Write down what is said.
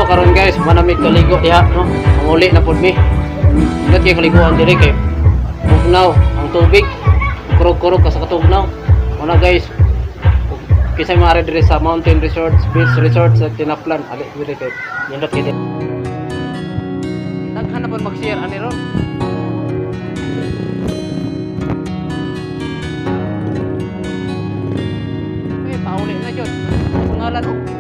karon, guys, manamig kaligo diha, no. Manguli na pud mi. Ingat kay kaliguan diri kay bugnaw ang tubig. Kurog-kurog ka sa katugnaw. Muna, guys. Kinsa maaari diri sa Mountain Resorts, Beach Resort sa Tinaplan. Ali diri kay nindot kay diri. Daghan na pud mag-share ani ron. Eh, pauli na jud. Sa ngalan, oh.